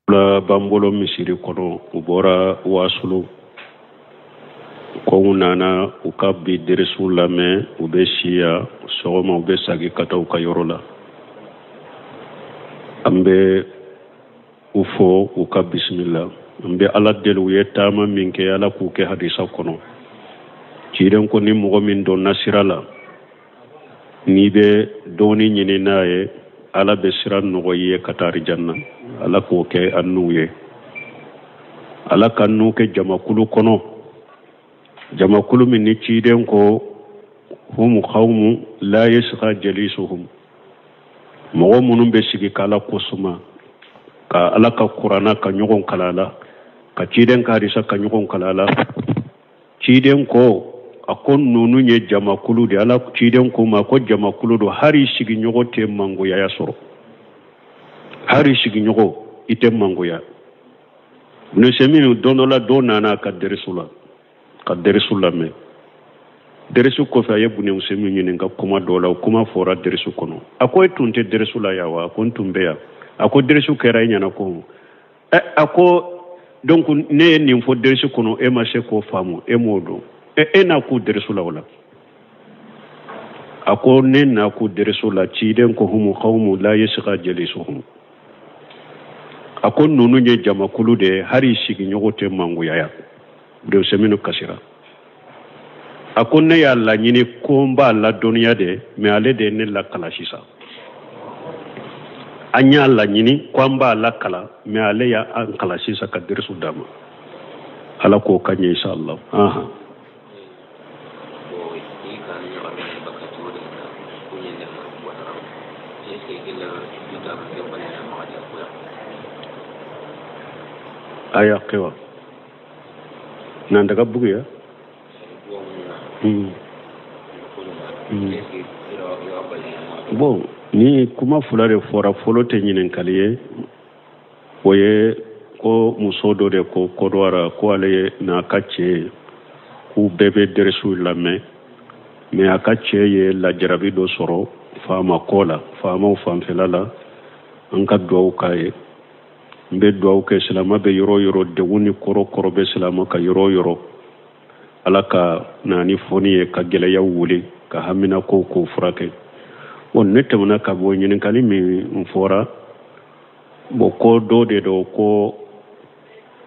La b'an bolo misiri kɔnɔ, u bɔra Wasulu ko u nana u ka bi deresiw lamɛn. U bɛ si yan, sɔgɔma u bɛ sagi ka taa u ka yɔrɔ la. An bɛ u fo u ka bisimila. An bɛ Ala deli, u ye taama min kɛ, Ala k'u kɛ hadisa kɔnɔ. Ciden ko ni mɔgɔ min donna sira la, n'i bɛ dɔɔni ɲini n'a ye, Ala bɛ sira nɔgɔ i ye ka taa arijanna. Ala k'o kɛ an n'u ye. Ala ka n'u kɛ jamakulu kɔnɔ, jamakulu min ni ciden ko hum qawmu la yasqa jalisuhum, mɔgɔ minnu bɛ sigi ka Ala ko suma, ka Ala ka kuranna ka ɲɔgɔn kala la, ka ciden ka hadisa ka ɲɔgɔn kala la. Ciden ko a ko ninnu ye jamakulu de. Ala ciden ko ma ko jamakulu don, hali sigiɲɔgɔn tɛ mangoya sɔrɔ, hali sigiɲɔgɔn i tɛ mangoya. Ibn don dɔ la, dɔ nana ka derisu la, ka derisu lamɛn. Derisu kɔfɛ, a ye Ibn Usaymin ɲininka kuma dɔ la. O kuma fɔra derisu kɔnɔ. A ko e tun tɛ derisu la yan wa? A ko n tun bɛ yan. A ko derisu kɛra e ɲɛna ko ɛ? A ko donc ne ye nin fɔ derisu kɔnɔ, e ma se k'o faamu, e m'o dɔn, e n'a k'u derisu la o la. A ko ne n'a k'u derisu la, ciden ko humu qawmu la yasqa jalisuhum. A ko ninnu ye jamakulu de ye, hali sigiɲɔgɔn tɛ mangoya. Ibn Usaymin kasira. A ko ne y'a laɲini ko n b'a ladɔnniya de, mais ale de ye ne lakala sisan. An y'a laɲini ko an b'a lakala, mais ale y'an kala sisan ka derisu d'a ma. Ala k'o ka ɲɛ, inshallah. Ahan. Aya kewa nan daga buguya. Bon, ni kuma fila de fɔra. Fɔlɔ tɛ ɲininkali ye, o ye ko muso dɔ de ko Kɔdɔwara ko ale n'a ka cɛ ye, k'u bɛɛ bɛ dɛrɛsiw lamɛn, mais a ka cɛ ye lajarabi dɔ sɔrɔ faama kɔ la, faamaw fanfɛla la. An ka duwawu k'a ye. N bɛ duwawu kɛ silama bɛ yɔrɔ o yɔrɔ, degun ni kɔrɔ kɔrɔ bɛ silama ka yɔrɔ o yɔrɔ, Ala ka na ni fɔni ye, ka gɛlɛyaw wuli, ka hamina kow k'o furakɛ. Bon, ne tɛmɛna ka bɔ ɲininkali min fɔra. Bon, ko dɔ de don ko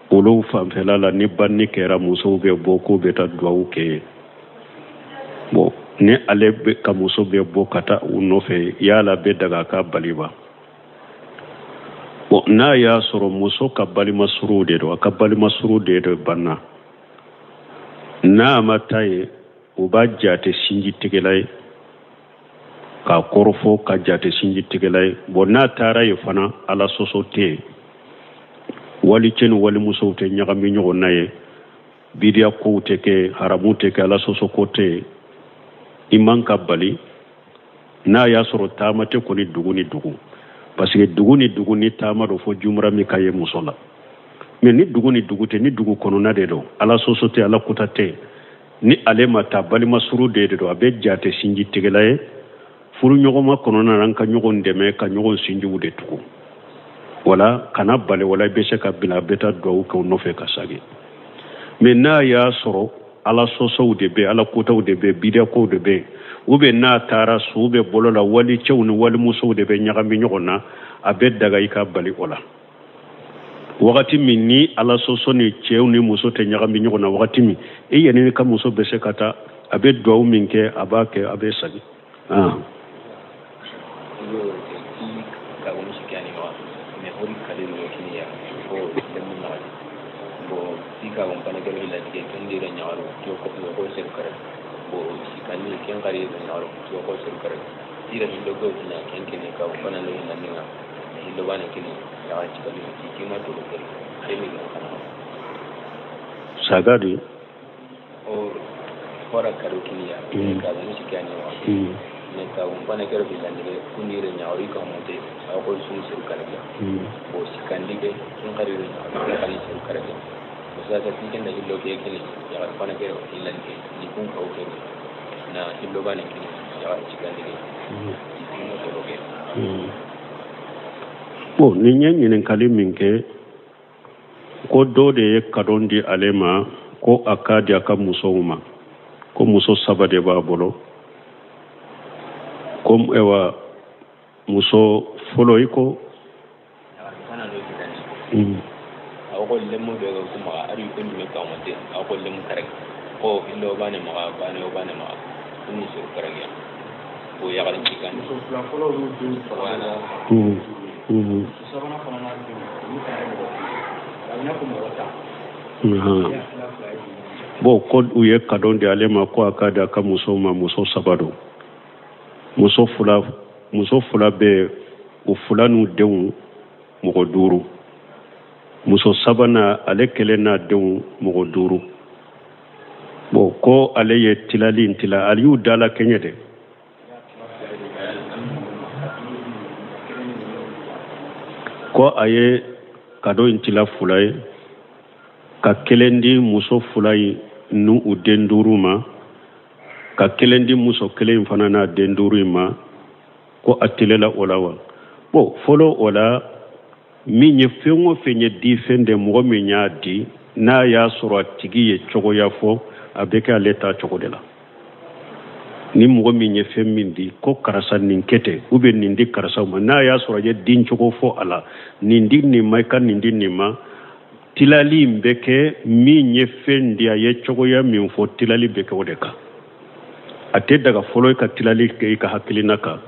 olu fanfɛla la, ni banni kɛra, musow bɛ bɔ k'u bɛ taa duwawu kɛ yen. Bon, ni ale ka muso bɛ bɔ ka taa u nɔfɛ, yala bɛ daga ka bali wa? Bon, n'a y'a sɔrɔ muso ka balima suruw de don, a ka balima suruw de don banna, n'a ma taa yen, u b'a jate sinji tigɛla ye, k'a kɔrɔfɔ ka jate sinji tigɛla ye. Bon, n'a taara yen fana, Ala sɔsɔ tɛ yen, walicɛ ni walimusow tɛ ɲagami ɲɔgɔn na ye, bidiya kow tɛ kɛ, haramu tɛ kɛ, Ala sɔsɔ ko tɛ yen, i man ka bali. N'a y'a sɔrɔ taama tɛ kɔni dugu ni dugu, parce que dugu ni dugu ni taama don fo jumura min ka ye muso la. Mais ni dugu ni dugu tɛ, ni dugu kɔnɔna de don, Ala sɔsɔ tɛ, Ala kuta tɛ, ni ale ma taa, balima suru de don, a bɛ jate sinji tigɛla ye. Furu ɲɔgɔnma kɔnɔna na, an ka ɲɔgɔn dɛmɛ ka ɲɔgɔn sinjiw de tugu. Wala kana bali, wala i bɛ se ka bila, a bɛ taa duwawu kɛ u nɔfɛ ka sagi. Mais n'a y'a sɔrɔ Ala sɔsɔw de bɛ, Ala kotaw de bɛ, bidakow de bɛ, ou bien n'a taara su bɛ bolo la, wali cɛw ni walimusow de bɛ ɲagami ɲɔgɔn na, a bɛ daga i ka bali o la. Wagati min ni Ala sɔsɔ ni cɛw ni muso tɛ ɲagami ɲɔgɔn na, wagati min e yɛrɛ ni ka muso bɛ se ka taa, a bɛ duwawu min kɛ, a b'a kɛ, a bɛ sagi. Saga de fɔra karo kiniya ka misi kɛ ni wa ne ka un bana kɛra bi landire kunire nyaari ka monte a ko sun sur karaja bo sikandi ke sun kari re nyaari ka ni sur karaja bo sa ka tiken da hillo ke kini ya bana kɛra bi landire ni kun ka ke na hillo bana kini ya sikandi ke bon. Ni n ye ɲininkali min kɛ Ko dɔ de ye kadon di ale ma ko a k'a di a ka musow ma, ko muso 3 de b'a bolo, ko ewa muso fɔlɔ i ko aw ko lemu bɛ ko maga ari ko ni ka monte aw ko lemu kare ko illo bane maga bane o bane maga ni so kare ya ko ya ga ni kan muso fila fɔlɔ y'u denw sɔrɔ sabanan fana n'a denw olu fana ye mɔgɔ a bɛ n'a fɔ mɔgɔ 10. Bon, ko u ye kadon di ale ma ko a k'a di a ka musow ma, muso 3 don, muso fila bɛ u fila n'u denw mɔgɔ 5, muso sabanan ale kelen n'a denw mɔgɔ 5. Bon, ko ale ye tilali in tila, ale y'u dala kɛɲɛ de. Ko a ye kado in tila 2 ye, ka kelen di muso 2 in n'u u den 5 ma, ka kelen di muso kelen in fana n'a den 5 in ma, ko a tilela o la wa. Bon, fɔlɔ o la min ye fɛn o fɛn ye di fɛn de mɔgɔ min y'a di, n'a y'a sɔrɔ a tigi ye cogoya fɔ, a bɛ kɛ ale ta cogo de la. Ni mɔgɔ min ye fɛn min di ko karisa nin kɛ ten ou bien nin di karisa ma, n'a y'a sɔrɔ a ye den cogo fɔ a la, nin di nin ma, i ka nin di nin ma, tilali in bɛ kɛ min ye fɛn di a ye cogoya min fɔ, tilali bɛ kɛ o de kan. A tɛ daga fɔlɔ i ka tilali kɛ i ka hakilina kan.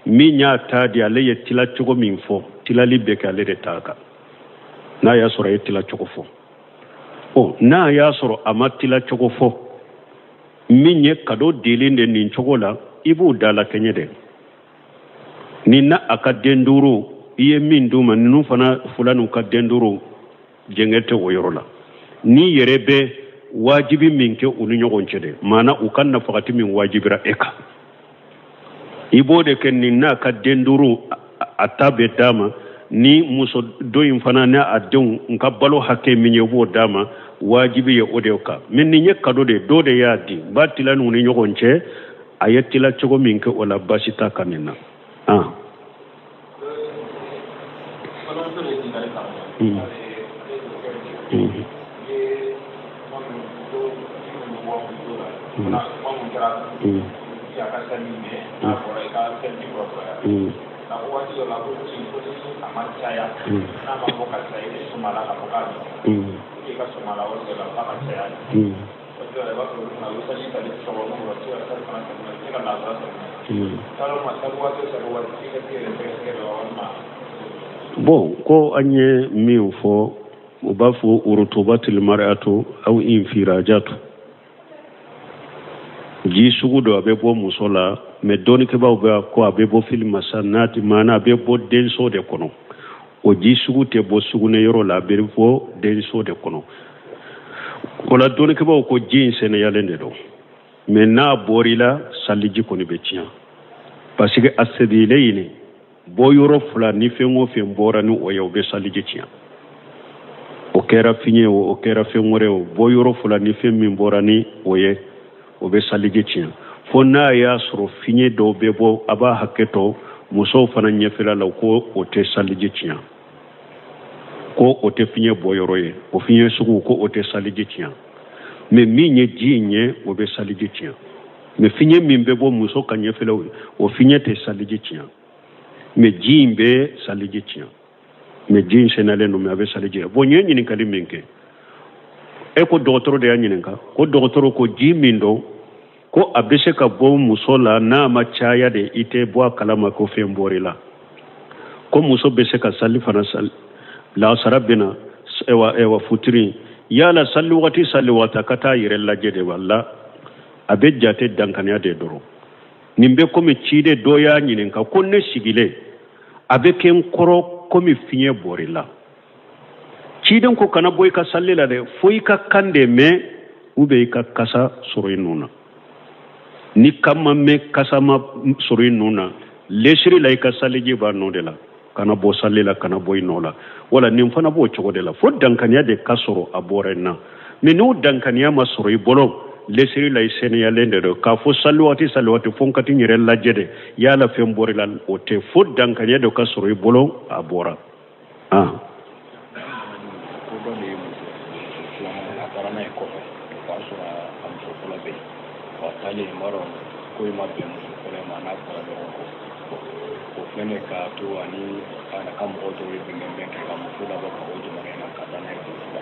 Min y'a ta di ale ye tila cogo min fɔ, tilali bɛ kɛ ale de ta kan, n'a y'a sɔrɔ a ye tila cogo fɔ. Ɔ, n'a y'a sɔrɔ a ma tila cogo fɔ, min ye kado dilen de nin cogo la, i b'o da la kɛɲɛ de. Ni na a ka den 5 i ye min d'u ma, ninnu fana fila n'u ka den 5 jɛngɛ tɛ o yɔrɔ la. N'i yɛrɛ bɛ wajibi min kɛ u ni ɲɔgɔn cɛ de, maana u ka nafagati min wajibira e kan, i b'o de kɛ. Nin n'a ka den 5 a ta bɛ d'a ma, ni muso dɔ in fana n'a a denw n ka balo hakɛ min ye, i b'o d'a ma, wajibi ye o de kan. Mais nin ye kado de ye, dɔ de y'a di, n b'a tila n'u ni ɲɔgɔn cɛ, a ye tila cogo min kɛ o la baasi t'a kan nin na. Bon, ko an ye min fɔ, u b'a fɔ urutubatil mar'atu aw infirajatu, ji sugu dɔ a bɛ bɔ muso la, mais dɔnnikɛbaaw bɛ ko a bɛ bɔ fil masanati, maana a bɛ bɔ denso de kɔnɔ. O ji sugu tɛ bɔ sugunɛ yɔrɔ la, a bɛ bɔ denso de kɔnɔ. O la dɔnnikɛbaaw ko ji in sɛnɛyalen de don, mais n'a bɔr'i la saliji kɔni bɛ tiɲɛ, parce que a sebilen bɔ yɔrɔ 2 ni fɛn o fɛn bɔra ni o ye, o bɛ saliji tiɲɛ. O kɛra fiɲɛ o, o kɛra fɛn wɛrɛ o, bɔ yɔrɔ 2 ni fɛn min bɔra ni o ye, o bɛ saliji tiɲɛ. Fo n'a y'a sɔrɔ fiɲɛ dɔw bɛ bɔ, a b'a hakɛ to musow fana ɲɛfɛla la, ko o tɛ saliji tiɲɛ, ko o tɛ fiɲɛ bɔ yɔrɔ ye, o fiɲɛ sugu ko o tɛ saliji tiɲɛ. Mais min ye ji in ye, o bɛ saliji tiɲɛ. Mais fiɲɛ min bɛ bɔ muso ka ɲɛfɛlaw ye, o fiɲɛ tɛ saliji tiɲɛ, mais ji in bɛ saliji tiɲɛ. Mais ji in sɛnɛlen don, mais a bɛ saliji tiɲɛ. Bon, n ye ɲininkali min kɛ, e ko dɔgɔtɔrɔ de y'a ɲininka, ko dɔgɔtɔrɔ ko ji min don, ko a bɛ se ka bɔ muso la n'a ma caya de, i tɛ bɔ a kalama ko fɛn bɔr'i la. Ko muso bɛ se ka sali fana, sali lasara bɛ na, ewa futiri yala sali waati a ka taa yɛrɛ lajɛ de, wala a bɛ jate dankaniya de dɔrɔn. Nin bɛ komi ciden dɔ y'a ɲininka ko ne sigilen a bɛ kɛ n kɔrɔ komi fiɲɛ bɔr'i la. Ciden ko kana bɔ i ka sali la dɛ, fo i ka kan de mɛn ou bien i ka kasa sɔrɔ i nun na. Ni kan ma mɛn, kasa ma sɔrɔ i nun na, lesiri la i ka saliji b'a nɔ de la, kana bɔ sali la, kana bɔ i nɔ la. Wala nin fana b'o cogo de la, fo dankaniya de ka sɔrɔ a bɔra i na. Mais n'o dankaniya ma sɔrɔ i bolo, lesiri la i sɛnɛyalen de don. K'a fɔ sali waati fo n ka t'i yɛrɛ lajɛ de, yala fɛn bɔr'i la, o tɛ. Fo dankaniya de ka sɔrɔ i bolo, a bɔra. kɔfɛ, o y'a sɔrɔ a muso fɔlɔ bɛ yen. Wa taalen n b'a dɔn ko in ma bɛn muso fɔlɔ ma, n'a fɔra ɲɔgɔn kɔ. O fɛnɛ k'a to ani a ka mɔgɔ dɔw ye bɛnbɛn kɛ ka muso labɔ ka bɔ jamana in na ka taa n'a ye burusi la.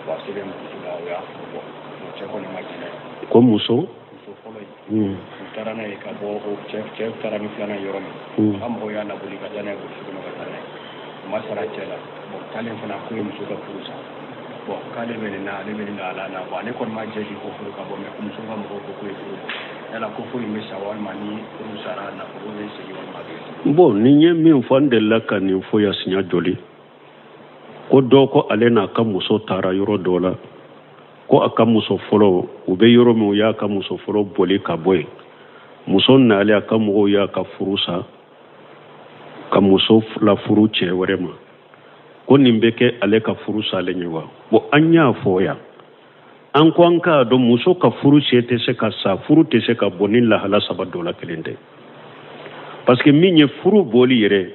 Wa selen burusi la, o y'a furu bɔ. O cɛ kɔni ma jɛn n'a ye. Ko muso? Muso fɔlɔ in. U taara n'a ye ka bɔ, o cɛ taara ni filanan yɔrɔ min. A ka mɔgɔw y'a laboli ka taa n'a ye burusi kɔnɔ ka taa n'a ye. U ma sara cɛ la. Bon, taalen fana ko ye muso ka furu sa. Bon, k'ale bɛ nin na, ale bɛ nin na, ala na. Bon, ale kɔni ma jɛ k'i ko furu ka bɔ, mais muso ka mɔgɔw ko k'o ye furu bɔ. Yala ko furu in bɛ sa walima ni furu sara nafolo bɛ segin walima a bɛ segin? Bon, ni n ye min fɔ, n delila ka nin fɔ yan siɲɛ joli. Ko dɔ ko ale n'a ka muso taara yɔrɔ dɔ la, ko a ka muso fɔlɔ, u bɛ yɔrɔ min, u y'a ka muso fɔlɔ boli ka bɔ yen. Muso nalen, a ka mɔgɔw y'a ka furu sa ka muso lafuru cɛ wɛrɛ ma. Ko nin bɛ kɛ ale ka furu salen ye wa? Bon, an y'a fɔ yan, an ko an k'a dɔn muso ka furu cɛ tɛ se ka sa, furu tɛ se ka bɔ ni lahala saba dɔ la kelen tɛ. Parce que min ye furu bɔli yɛrɛ,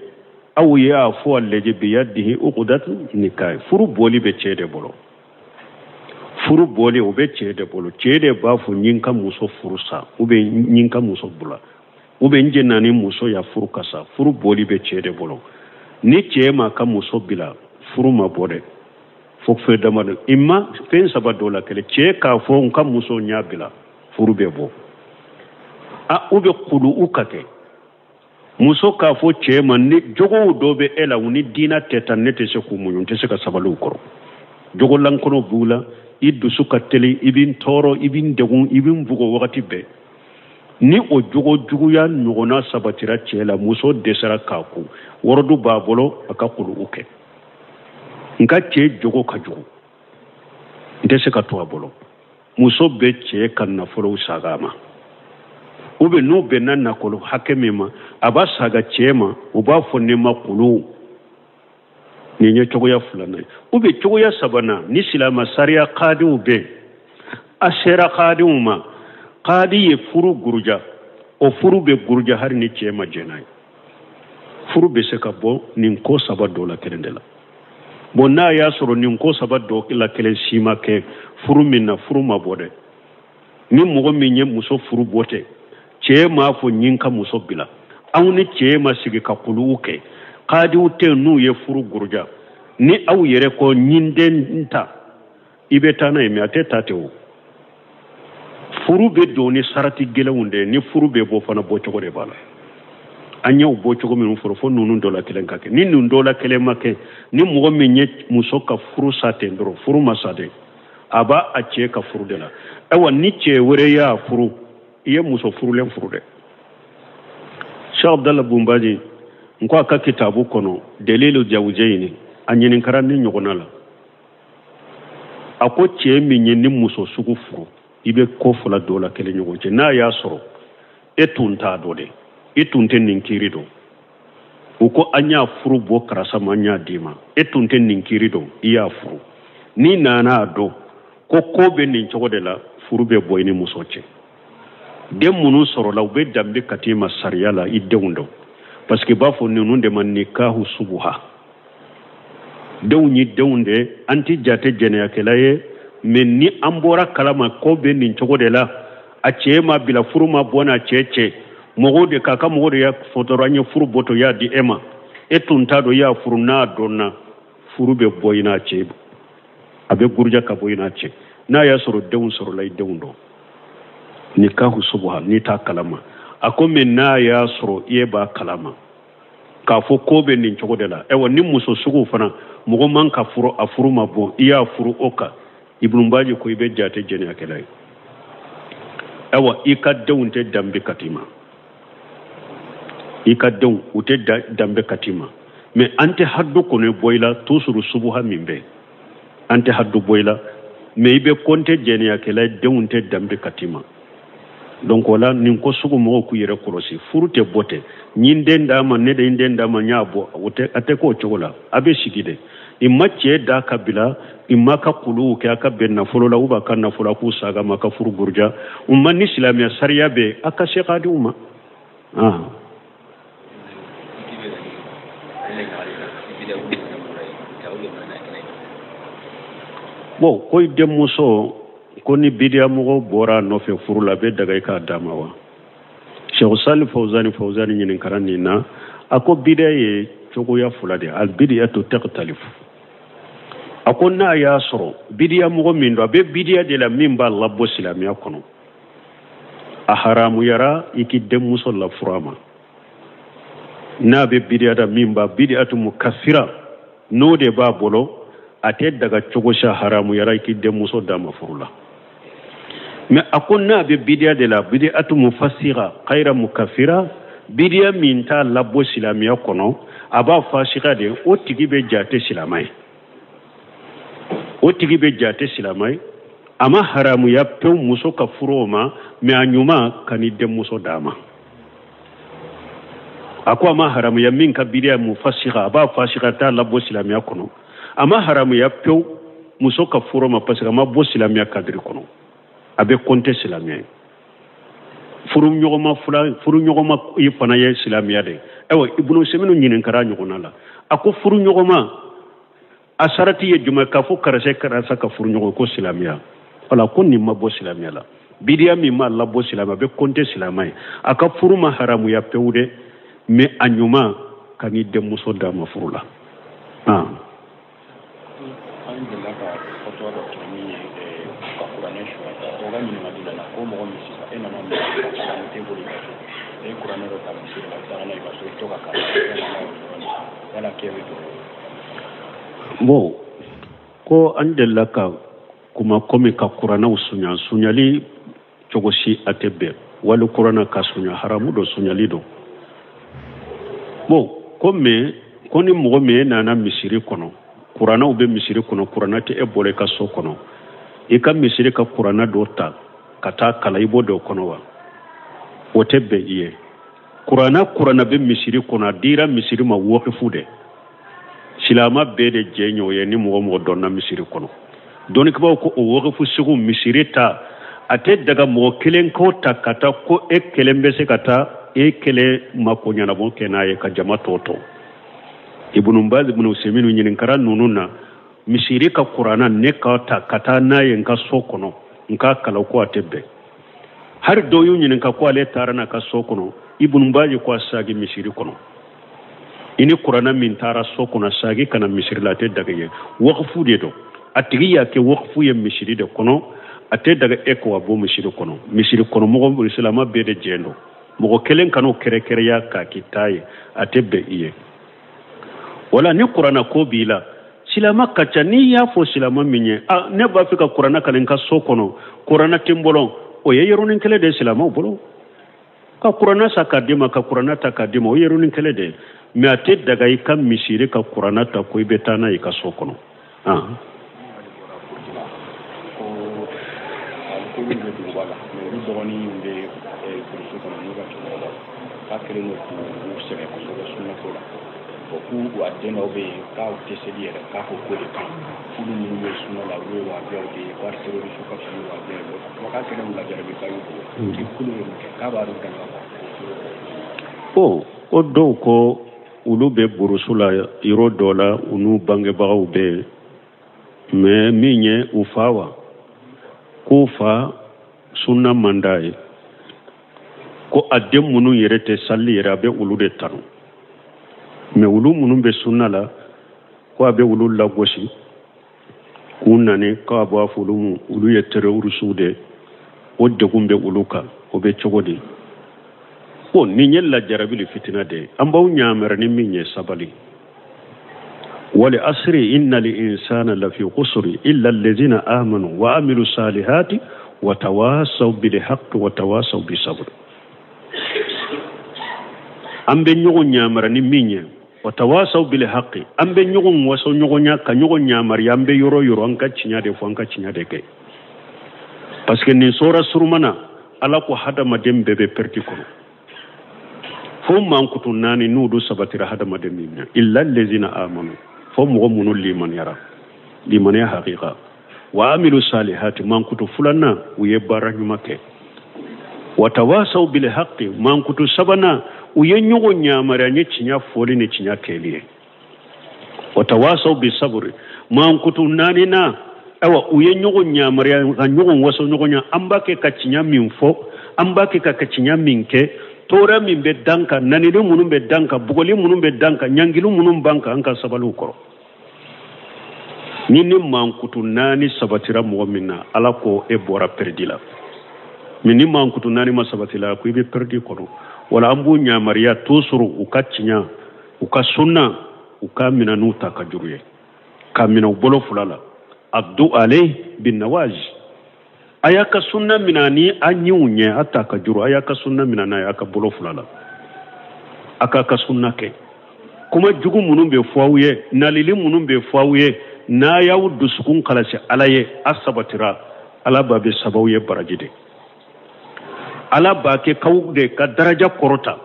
aw y'a fɔ a lajɛ biyadihi uqdatu nikah, furu bɔli bɛ cɛ de bolo. Furu bɔli o bɛ cɛ de bolo. Cɛ de b'a fɔ n ka muso furu sa, ou bien n ka muso bila, ou bien n jɛnna ni muso ya furu ka sa. Furu bɔli bɛ cɛ de bolo. Ni cɛ ma ka muso bila, furu ma bɔ dɛ. Fo fɛn damadɔ, i ma fɛn saba dɔ la kelen, cɛ k'a fɔ n ka muso ɲa bila, furu bɛ bɔ. A u bɛ kulu u ka kɛ muso k'a fɔ cɛ ma ni jogow dɔ bɛ e la, u ni diinɛ tɛ taa, ne tɛ se k'u muɲu, n tɛ se ka sabali u kɔrɔ. Jogo lankolon b'u la, i dusu ka teli, i bɛ n tɔɔrɔ, i bɛ n degun, i bɛ n bugɔ wagati bɛɛ. Ni o jogo juguya ɲɔgɔnna sabatira cɛ la, muso dɛsɛra k'a kun, wɔrɔdu b'a bolo a ka kulu u kɛ. Nka cɛ jogo ka jugu, n tɛ se ka to a bolo. Muso bɛ cɛ ka nafolow saga a ma, ou bien n'u bɛnna nafolo hakɛ min ma, a b'a saga cɛ ma, u b'a fɔ ne ma kulu. Nin ye cogoya filanan ye. Ou bien cogoya sabanan, ni silamɛ sariya kadiw bɛ, a sera kadiw ma, kadi ye furu guruja, o furu bɛ guruja hali ni cɛ ma jɛn n'a ye. Furu bɛ se ka bɔ nin ko saba dɔ la kelen de la. Bon, n'a y'a sɔrɔ nin ko saba dɔ la kelen si ma kɛ furu min na, furu ma bɔ dɛ. Ni mɔgɔ min ye muso furu bɔ tɛ, cɛ m'a fɔ n ka muso bila, aw ni cɛ ma sigi ka kuluw kɛ, kadiw tɛ n'u ye furu guruja, ni aw yɛrɛ ko n den ta, i bɛ taa n'a ye, mais a tɛ ta ten o. Furu bɛ don ni sarati gɛlɛnw de ye, ni furu bɛ bɔ fana bɔcogo de b'a la. An y'o bɔ cogo minnu fɔlɔ, fo ninnu dɔ la kelen ka kɛ. Ni ninnu dɔ la kelen ma kɛ, ni mɔgɔ min ye muso ka furu sa ten dɔrɔn, furu ma sa dɛ, a b'a a cɛ ka furu de la. Ayiwa, ni cɛ wɛrɛ y'a furu, i ye muso furulen furu dɛ. Cheikh Abdallah Bunbaji, n ko a ka kitabu kɔnɔ dalilu jawjayini, a ɲininkara ni ɲɔgɔnna la. A ko cɛ min ye ni muso sugu furu, i bɛ ko fila dɔ la kelen ɲɔgɔn cɛ. N'a y'a sɔrɔ e tun t'a dɔn dɛ, i tun tɛ nin kiiri dɔn, u ko an y'a furu bɔ karisa ma, an y'a d'i ma, e tun tɛ nin kiiri dɔn, i y'a furu. N'i nana a dɔn ko ko bɛ nin cogo de la, furu bɛ bɔ i ni muso cɛ. Den minnu sɔrɔla, u bɛ danbe ka t'i ma sariya la, i denw dɔn, parce que i b'a fɔ ninnu de ma nikahu subuha. Denw ye denw de, an tɛ jate jɛnɛyakɛla ye, mais ni an bɔra kalama ko bɛ nin cogo de la, a cɛ ma bila, furu ma bɔ n'a cɛ cɛ, mɔgɔw de k'a ka mɔgɔw de y'a fɔ dɔrɔn an ye furu bɔtɔ y'a di e ma, e tun t'a dɔn i y'a furu, n'a dɔnna furu bɛ bɔ i n'a cɛ, a bɛ guruja ka bɔ i n'a cɛ. N'a y'a sɔrɔ denw sɔrɔla, i denw dɔn nikahu subuha, n'i t'a kalama. A ko mais n'a y'a sɔrɔ i b'a kalama k'a fɔ ko bɛ nin cogo de la, ayiwa ni muso sugu fana mɔgɔ man ka furu, a furu ma bɔ, i y'a furu o kan, Ibnu Baji ko i bɛ jate jɛnɛyakɛla ye. Ayiwa, i ka denw tɛ danbe ka t'i ma, i ka denw u tɛ danbe ka t'i ma, mais an tɛ haddu kɔni bɔ i la, toujours subuha min bɛ, an tɛ haddu bɔ i la, mais i bɛ kɔnte jɛnɛyakɛla ye, denw tɛ danbe ka t'i ma. Donc o la nin ko sugu mɔgɔw k'u yɛrɛ kɔlɔsi, furu tɛ bɔ ten, n den d'a ma, ne de n den d'a ma, n y'a bɔ, o tɛ, a tɛ k'o cogo la, a bɛ sigi de. I ma cɛ da ka bila, i ma ka kuluw kɛ a ka bɛn nafolo la, u b'a ka nafolo a k'u saga ma, ka furu buruja, u ma ni silamɛya sariya bɛ a ka se k'a di u ma. Bon, ko i denmuso Ko ni bidiya mɔgɔ bɔra a nɔfɛ furu la, a bɛ daga i k'a d'a ma wa? Cheikh Salih Fawzani Fawzani ɲininkara nin na, a ko bidiya ye cogoya fila de ye, al bidiyatu takhtalifu. A ko n'a y'a sɔrɔ bidiya mɔgɔ min don, a bɛ bidiya de la min b'a labɔ silamɛya kɔnɔ, a haramuyara i k'i denmuso lafuru a ma. N'a bɛ bidiya da min b'a bidiyatu mukaffira, n'o de b'a bolo, a tɛ daga cogo si, haramuyara i k'i denmuso d'a ma furu la. Mais a ko n'a bɛ bidiya de la, bidiyatu mufassira kayira mukaffira, bidiya min t'a labɔ silamɛya kɔnɔ, a b'a fasika de, o tigi bɛ jate silamɛ ye, o tigi bɛ jate silamɛ ye. A ma haramuya pewu muso ka furu o ma, mais a ɲuman ka n'i denmuso d'a ma. A ko a ma haramuya min ka bidiya mufassira, a b'a fasika, t'a labɔ silamɛya kɔnɔ, a ma haramuya pewu muso ka furu ma, parce que a ma bɔ silamɛya kadiri kɔnɔ, a bɛ kɔnte silamɛya ye. Furuɲɔgɔnma fila, furuɲɔgɔnma i fana ye silamɛya de ye. Ayiwa, Ibunu Seminu ɲininkara ɲɔgɔnna la, a ko furuɲɔgɔnma a sarati ye jumɛn? K'a fɔ karisa karisa ka furuɲɔgɔn ko silamɛya. Wala ko nin ma bɔ silamɛya la, bidiya min ma labɔ silamɛya, a bɛ kɔnte silamɛ ye. A ka furu ma haramuya pewu dɛ, mais a ɲuman ka n'i denmuso d'a ma furu la. An delila ka fatwa dɔ kɛ min ye ka kuranɛ suɲɛ. O ka ɲininkali la, ko mɔgɔ min sisan e nana kuranɛ t'e bolo i ka so, e ye kuranɛ dɔ ta misiri la, i taara n'a ye i ka so, i to ka kalan, wala k'e bɛ don. Bon, ko an delila ka kuma komi ka kuranɛw suɲa, suɲali cogo si a tɛ bɛn, wali kuranɛ ka suɲa haramu don, suɲali don. Bon, ko mais ko ni mɔgɔ min nana misiri kɔnɔ, kuranɛw bɛ misiri kɔnɔ, kuranɛ tɛ e bolo i ka so kɔnɔ, i ka misiri ka kuranɛ dɔ ta ka taa kalan, i b'o dɔ kɔnɔ wa? O tɛ bɛn i ye. Kuranɛ bɛ misiri kɔnɔ, a dira misiri ma wakifu de, silamɛ bɛɛ de jɛ y'o ye. Ni mɔgɔ mɔgɔ dɔnna misiri kɔnɔ, dɔnnikɛbaaw ko o wakifu sugu misiri ta, a tɛ daga mɔgɔ kelen k'o ta ka taa ko e kelen bɛ se ka taa e kelen mako ɲɛnabɔ kɛ n'a ye ka jama tɔ tɔ. Ibunu Baz, Ibunu Seminu ɲininkara ninnu na, misiri ka kuranɛ ne ka ta ka taa n'a ye n ka so kɔnɔ n k'a kalan, ko a tɛ bɛn. Hali dɔw y'u ɲininka ko ale taara n'a ka so kɔnɔ, Ibunu Baz ko a sagi misiri kɔnɔ, i ni kuranɛ min taara so kɔnɔ, sagi kana misiri la, a tɛ daga ye. Wakifu de don, a tigi y'a kɛ wakifu ye misiri de kɔnɔ, a tɛ daga e ko a bɔ misiri kɔnɔ. Misiri kɔnɔ mɔgɔ silamɛ bɛɛ de jɛn don, mɔgɔ kelen kan'o kɛrɛkɛrɛya k'a k'i ta ye, a tɛ bɛn i ye. Wala ni kuranɛ ko b'i la, silamɛ ka ca, n'i y'a fɔ silamɛ min ye, a ne b'a fɛ ka kuranɛ kalan n ka so kɔnɔ, kuranɛ tɛ n bolo, o ye yɔrɔnin kelen de ye silamɛw bolo. Ka kuranɛ san k'a d'i ma, ka kuranɛ ta k'a d'i ma, o ye yɔrɔnin kelen de ye. Mais a tɛ daga i ka misiri ka kuranɛ ta ko i bɛ taa n'a ye i ka so kɔnɔ. Ko olu bɛ duguba la, mais olu dɔgɔnin bɛ burusi kɔnɔ n'u ka cɛkɔrɔba, k'a kɛlen don k'u sɛgɛn kosɛbɛ sunnako la. Bon, k'u a den dɔw bɛ yen k'aw tɛ seli yɛrɛ, k'a ko ko de kan k'olu minnu bɛ sunna la, olu ye wahabiyaw de ye, ko terroriste ka fisa ni wahabiya ye. Bon, k'a kɛlen don lajarabi k'a y'u bugɔ, k'i k'olu ye mun kɛ, k'a b'a dɔn gɛlɛya. Bon, ko dɔw ko olu bɛ burusu la yɔrɔ dɔ la, u n'u bangebagaw bɛ yen, mais min ye u fa wa, k'u fa sunna man d'a ye, ko a den minnu yɛrɛ tɛ sali yɛrɛ, a bɛ olu de tanu, mais olu minnu bɛ sunna la, ko a bɛ olu lagosi k'u nani, k'a b'a fɔ olu mu olu ye terroristew de, o degun bɛ olu kan, o bɛ cogo di? Bon, nin ye lajarabi fitina de ye. An b'aw ɲamɛrɛ ni min ye, sabali. Wal asri innal insana lafi khusri illa allazina amanu wa amilu salihati wa tawasaw bil haqqi wa tawasaw bis sabr. An bɛ ɲɔgɔn ɲamara ni min ye, wa tawasaw bil haqqi, an bɛ ɲɔgɔn waso ɲɔgɔn ka ɲɔgɔn ɲamari, an bɛ yɔrɔ yɔrɔ an ka tiɲɛ de fɔ, an ka tiɲɛ de kɛ. Parce que nin sɔrɔ surumana, Ala ko hadamaden bɛɛ bɛ pɛrɛti kɔnɔ, fo mankutu naani n'u do sabatira hadamaden min na, illa allazina amanu, fo mɔgɔ minnu limaniyara, limaniya hakika, wa amilu salihati, mankutu filanan u ye baara ɲuman kɛ, wa tawasaw bil haqqi, mankutu sabanan u ye ɲɔgɔn yamaruya ni tiɲɛ fɔli ni tiɲɛ kɛli ye, wa tawasaw bi sabri, mankutu naaninan Ayiwa u ye ɲɔgɔn yamaruya ka ɲɔgɔn waso ɲɔgɔn ɲɛ, an b'a kɛ ka tiɲɛ min fɔ, an b'a kɛ ka tiɲɛ min kɛ, tɔɔrɔ min bɛ dan kan, nanili minnu bɛ dan kan, bugɔli minnu bɛ dan kan, ɲangili minnu b'an kan, an ka sabali u kɔrɔ. Ni ni mankutu naani sabatira mɔgɔ min na, Ala ko e bɔra peredi la. Mais ni mankutu naani ma sabati la, ko i bɛ peredi kɔnɔ. Wala an b'u yamaruya toujours u ka tiɲɛ, u ka sunna, u ka minɛ n'u ta ka juru ye, ka minɛ u bolo fila la. Addu alayhi bin nawaji, a y'a ka sunna minɛ ni a ɲinw ɲɛ, a ta ka juru, a y'a ka sunna minɛ n'a ye a ka bolo fila la, a k'a ka sunna kɛ. Kuma jugu minnu bɛ fɔ aw ye, nalili minnu bɛ fɔ aw ye, n'a y'aw dusukun kalasi Ala ye, a sabatira, Ala b'a bɛ sababu ye baraji de. Ala b'a kɛ k'aw de ka daraja kɔrɔta.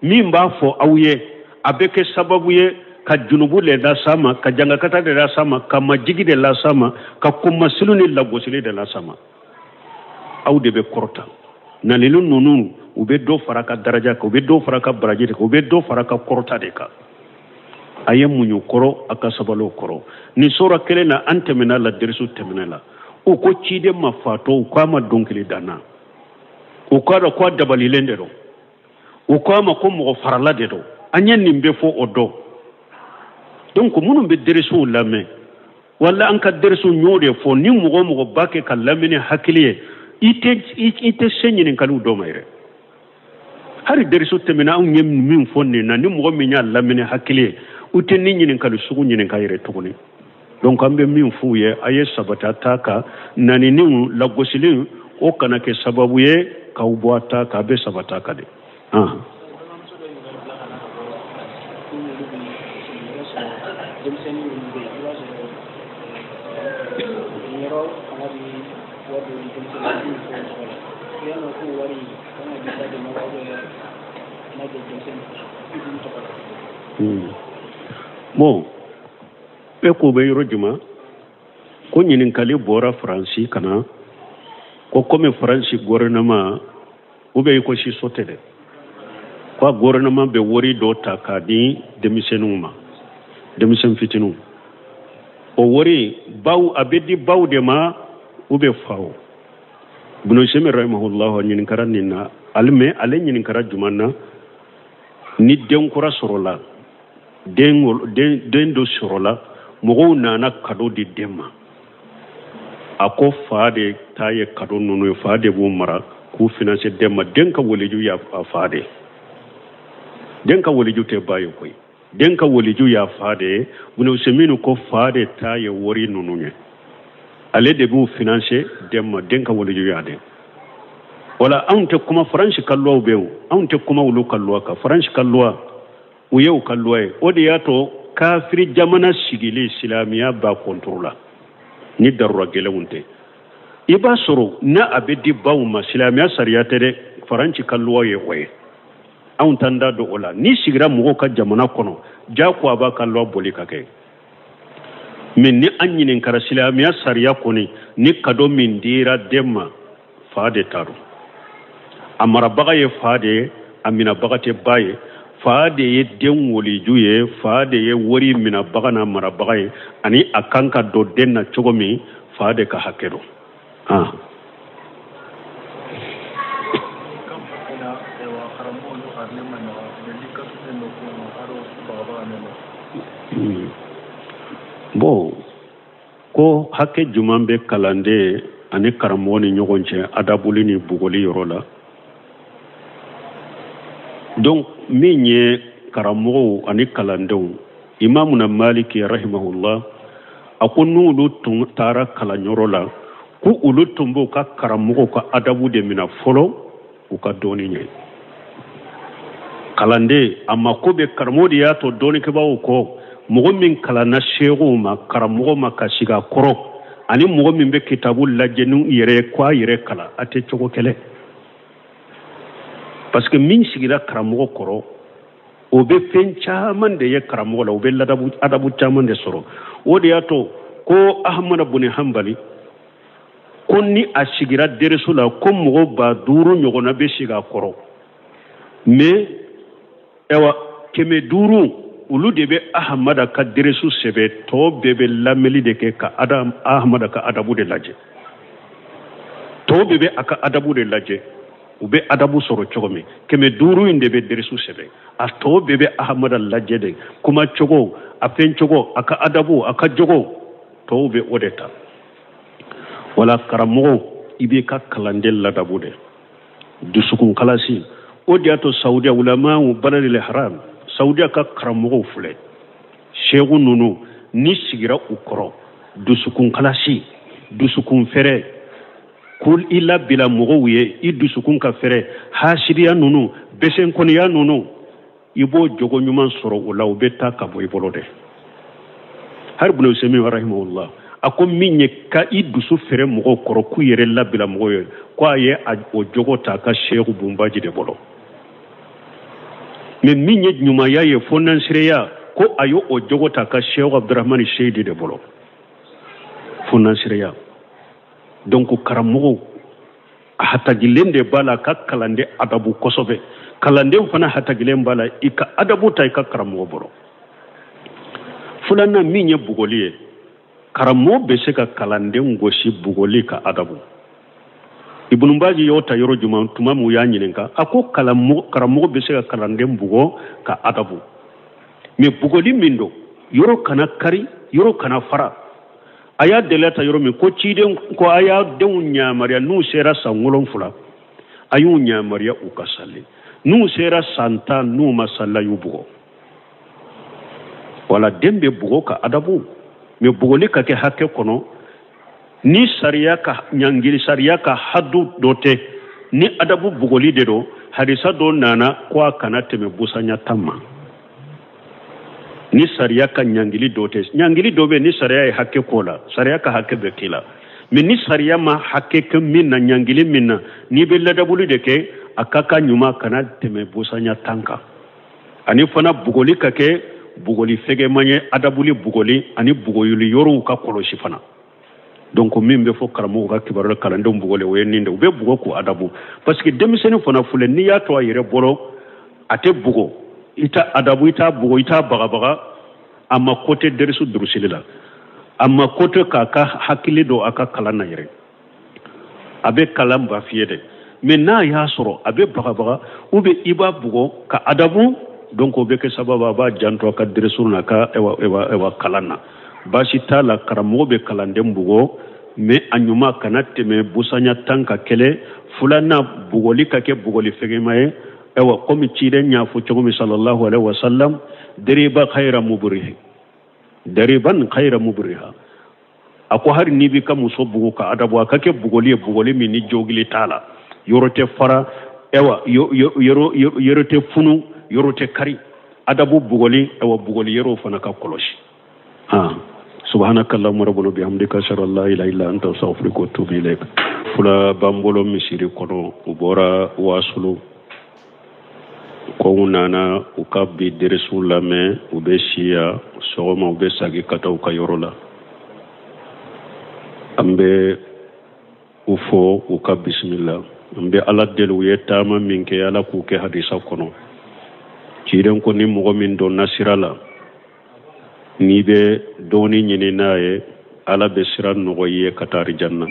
Min b'a fɔ aw ye, a bɛ kɛ sababu ye ka junubu de las'a ma, ka jangakata de las'a ma, ka majigi de las'a ma, ka kunmasulu ni lagosili de las'a ma. Aw de bɛ kɔrɔta. Nalili ninnu, u bɛ dɔ fara ka daraja kan, u bɛ dɔ fara ka baraji de kan, u bɛ dɔ fara ka kɔrɔta de kan. A ye muɲu kɔrɔ, a ka sabali o kɔrɔ. Nin sura kelen na, an tɛmɛna la, derisu tɛmɛna la. U ko ciden ma fatɔ, u k'a ma dɔnkili danna, u k'a dɔn ko a dabalilen de don, u k'a ma ko mɔgɔ farala de don. An ye nin bɛɛ fɔ o dɔn. Donc minnu bɛ derisuw lamɛn, wala an ka derisuw y'o de fɔ, ni mɔgɔ o mɔgɔ b'a kɛ ka lamɛnni hakili ye, i tɛ se ɲininkaliw dɔ ma yɛrɛ. Hali derisu tɛmɛna anw ye min fɔ nin na, ni mɔgɔ min y'a lamɛnni hakili ye, u tɛ ni ɲininkali sugu ɲininka yɛrɛ tuguni. Donc an bɛ min f'u ye, a ye sabati a ta kan, naniniw lagosiliw, o kana kɛ sababu ye k'aw bɔ a ta kan, a bɛ sabati a kan de. Bon, e k'o bɛ yɔrɔ jumɛn? Ko ɲininkali bɔra Faransi ka na, ko komi Faransi gouvernement, ou bien i ko si so tɛ dɛ, ko a gouvernement bɛ wari dɔ ta k'a di denmisɛnninw ma, denmisɛn fitininw. O wari baw, a bɛ di baw de ma ou bien faw. Ibn Usaymin rahimahullah ɲininkara nin na, ale mais ale ɲininkara jumɛn na? Ni den kura sɔrɔla, den dɔ sɔrɔla, mɔgɔw nana cadeau di den ma, a ko fa de ta ye cadeau ninnu ye, fa de b'u mara k'u financer den ma. Den ka waliju y'a fa de ye, den ka waliju tɛ ba ye koyi, den ka waliju y'a fa de ye. Ibn Usaymin ko fa de ta ye wari ninnu ye, ale de b'u financer den ma, den ka waliju y'a de. Wala anw tɛ kuma Faransi ka loi bɛ yen, anw tɛ kuma olu ka loi kan. Faransi ka loi, u ye u ka loi ye. O de y'a to kafiri jamana sigili silamɛya b'a contre la, ni darura gɛlɛnw tɛ. I b'a sɔrɔ n'a a bɛ di baw ma, silamɛya sariya tɛ dɛ, Faransi ka loi ye o ye. Anw t'an da don o la. N'i sigira mɔgɔw ka jamana kɔnɔ, jago a b'a ka loi boli ka kɛ. Mais ni an ɲininkara silamɛya sariya kɔni, ni cadeau min dira den ma, fa de ta don. A marabaga ye fa de ye, a minabaga tɛ ba ye. Fa de ye den woliju ye, fa de ye wari minabaga n'a marabaga ye, ani a kan ka don den na cogo min, fa de ka hakɛ don. Bon, ko hakɛ jumɛn bɛ kalanden ani karamɔgɔ ni ɲɔgɔn cɛ adabuli ni bugɔli yɔrɔ la? Donc min ye karamɔgɔw ani kalandenw, Imamuna Maliki rahimahullah a ko n'olu tun taara kalanyɔrɔ la, ko olu tun b'u ka karamɔgɔw ka adabu de minɛ fɔlɔ u ka dɔɔni ɲɛ. Kalanden a mako bɛ karamɔgɔ de y'a to dɔɔnikɛbaaw kɔ, mɔgɔ min kalanna seerew ma, karamɔgɔ ma ka sigi a kɔrɔ, ani mɔgɔ min bɛ kitabu lajɛ n'u yɛrɛ ye k'a yɛrɛ kalan, a tɛ cogo kɛlɛ. Parce que min sigira karamɔgɔ kɔrɔ, o bɛ fɛn caman de ye karamɔgɔ la, o bɛ ladabu adabu caman de sɔrɔ. O de y'a to ko Ahmada bun Hanbali ko ni a sigira dereso la, ko mɔgɔ 5000 ɲɔgɔnna bɛ sigi a kɔrɔ, mais ayiwa 500 olu de bɛ Ahamada ka deresu sɛbɛ, tɔw bɛɛ bɛ lamɛnli de kɛ ka Ahamada ka adabu de lajɛ. Tɔw bɛɛ bɛ a ka adabu de lajɛ, u bɛ adabu sɔrɔ cogo min. 500 in de bɛ deresu sɛbɛ, a tɔw bɛɛ bɛ Ahamada lajɛ de, kuma cogo, a fɛn cogo, a ka adabu, a ka jogo, tɔw bɛ o de ta. Wala karamɔgɔ, i b'i ka kalanden ladabu de, dusukun kalasi. O de y'a to Saudiya ulamaw baladil haram, Saudiya ka karamɔgɔw filɛ, seku ninnu n'i sigira u kɔrɔ, dusukun kalasi, dusukun fɛrɛ, ko i labila mɔgɔw ye, i dusukun ka fɛrɛ, hasidiya ninnu, besenkɔniya ninnu, i b'o jogo ɲuman sɔrɔ o la, o bɛ taa ka bɔ i bolo dɛ. Hari Ibn Usaymin rahimahullah, a ko min ye ka i dusu fɛrɛ mɔgɔw kɔrɔ k'u yɛrɛ labila mɔgɔw ye, ko a ye o jogo ta a ka Seku Bunbaji de bolo. Mais min ye ɲumanya ye fo nansireya, ko a ye o jogo ta a ka Seku Abdurahmani Seyidi de bolo, fo nansireya. Donc karamɔgɔw a hatagilen de b'a la ka kalanden adabu kosɛbɛ, kalanden fana hatagilen b'a la i ka adabu ta i ka karamɔgɔ bolo. Filanan min ye bugɔli ye, karamɔgɔ bɛ se ka kalanden gosi bugɔli ka adabu. Ibn Baji y'o ta yɔrɔ jumɛn tuma min u y'a ɲininka, a ko karamɔgɔ bɛ se ka kalanden bugɔ ka adabu, mais bugɔli min don, yɔrɔ kana kari, yɔrɔ kana fara. A y'a deli ta yɔrɔ min ko ciden ko a y'a denw yamaruya n'u sera san 7, a y'u yamaruya u ka sali, n'u sera san 10 n'u ma sali a y'u bugɔ. Wala den bɛ bugɔ ka adabu, mais bugɔli ka kɛ hakɛ kɔnɔ, ni sariya ka ɲangili, sariya ka hadu dɔ tɛ, ni adabu bugɔli de don. Hadisa dɔ nana ko a kana tɛmɛ busanya 10 ma. Ni sariya ka ɲangili dɔ tɛ, ɲangili dɔ bɛ ni sariya ye hakɛ k'o la, sariya ka hakɛ bɛ k'i la. Mais ni sariya ma hakɛ kɛ min na, ɲangili min na, n'i bɛ ladabuli de kɛ, a ka kan ɲuman kana tɛmɛ busanya 10 kan. Ani fana bugɔli ka kɛ bugɔli fɛgɛman ye, adabuli bugɔli ani bugɔli yɔrɔw ka kɔlɔsi fana. Donc min bɛ fɔ karamɔgɔw ka kibaruya kalandenw bugɔli, o ye nin de, u bɛ bugɔ k'u adabu. Parce que denmisɛnnin fana filɛ, n'i y'a to a yɛrɛ bolo, a tɛ bugɔ, i t'a adabu, i t'a bugɔ, i t'a bagabaga, a ma ko tɛ derisu durusili la, a ma ko tɛ k'a ka hakili don a ka kalan na yɛrɛ, a bɛ kalan ba fiyɛ dɛ. Mais n'a y'a sɔrɔ a bɛ bagabaga ou bien i b'a bugɔ ka adabu, donc o bɛ kɛ sababu a b'a janto a ka derisu n'a ka ewa kalan na. Baasi t'a la, karamɔgɔ bɛ kalanden bugɔ, mais a ɲuman kana tɛmɛ busanya 10 ka kɛlɛ. Filanan, bugɔli ka kɛ bugɔli fɛgɛma ye. Ewa komi ciden y'a fɔ cogo min sallallahu alaihi wa sallam, deriba khayra mubrihi, deriban khayra mubriha. A ko hari n'i b'i ka muso bugu ka adabu, a ka kɛ bugɔli ye, bugɔli min ni jogili t'a la, yɔrɔ tɛ fara, ewa yɔrɔ tɛ funu, yɔrɔ tɛ kari. Adabu bugɔli, ewa bugɔli yɔrɔw fana ka kɔlɔsi. Subhanaka allahumma rabbana bihamdika ashhadu an la ilaha illa anta astaghfiruka wa atubu ilaik. Fula b'an bolo misiri kɔnɔ, u bɔra Wasulu, ko u nana u ka bi deresu lamɛn, u bɛ si yan sɔgɔma, u bɛ segin ka taa u ka yɔrɔ la. An bɛ u fo u ka bisimila. An bɛ Ala deli u ye taama min kɛ, Ala k'u kɛ hadisa kɔnɔ. Ciden ko ni mɔgɔ min donna sira la, n'i bɛ dɔɔni ɲini n'a ye, Ala bɛ sira nɔgɔ i ye ka taa arijanna.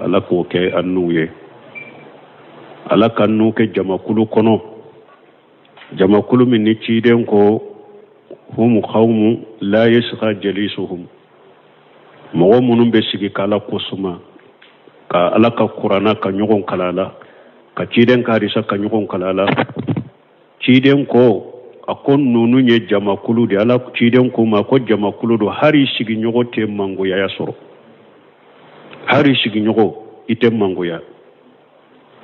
Ala k'o kɛ an n'u ye. Ala ka n'u kɛ jamakulu kɔnɔ, jamakulu min ni ciden ko hum qawmu la yasqa jalisuhum, mɔgɔ minnu bɛ sigi k'Ala ko suma, ka Ala ka kuranna ka ɲɔgɔn kala la, ka ciden ka hadisa ka ɲɔgɔn kala la. Ciden ko a ko ninnu ye jamakulu de, Ala ciden ko ma ko jamakulu don, hali sigiɲɔgɔn tɛ mangoya sɔrɔ, hali sigiɲɔgɔn i tɛ mangoya.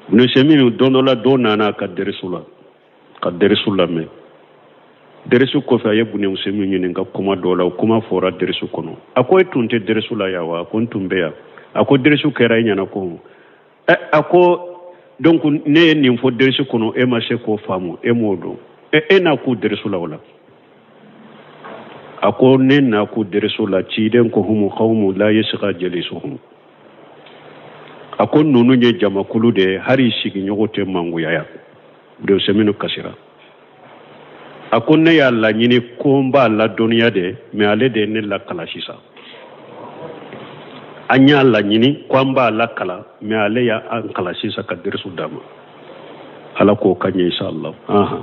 Ibn Usaymin don dɔ la, dɔ nana ka derisu la, ka derisu lamɛn. Derisu kɔfɛ a ye Ibn Usaymin ɲininka kuma dɔ la, o kuma fɔra derisu kɔnɔ. A ko e tun tɛ derisu la yan wa? A ko n tun bɛ yan. A ko derisu kɛra e ɲɛna ko a ko donc ne ye nin fɔ derisu kɔnɔ, e ma se k'o faamu, e m'o dɔn, e n'a k'u derisu la o la. A ko ne n'a k'u derisu la, ciden ko humu qawmu la yasqa jalisuhum. A ko ninnu ye jamakulu de ye, hali sigiɲɔgɔn tɛ mangoya. Ibn Usaymin kasira. A ko ne y'a laɲini ko n b'a ladɔnniya de, mais ale de ye ne lakalan sisan. An y'a laɲini ko an b'a lakalan, mais ale y'an kalan sisan ka derisu d'an ma. Ala k'o ka ɲɛ, inshallah. Ahan.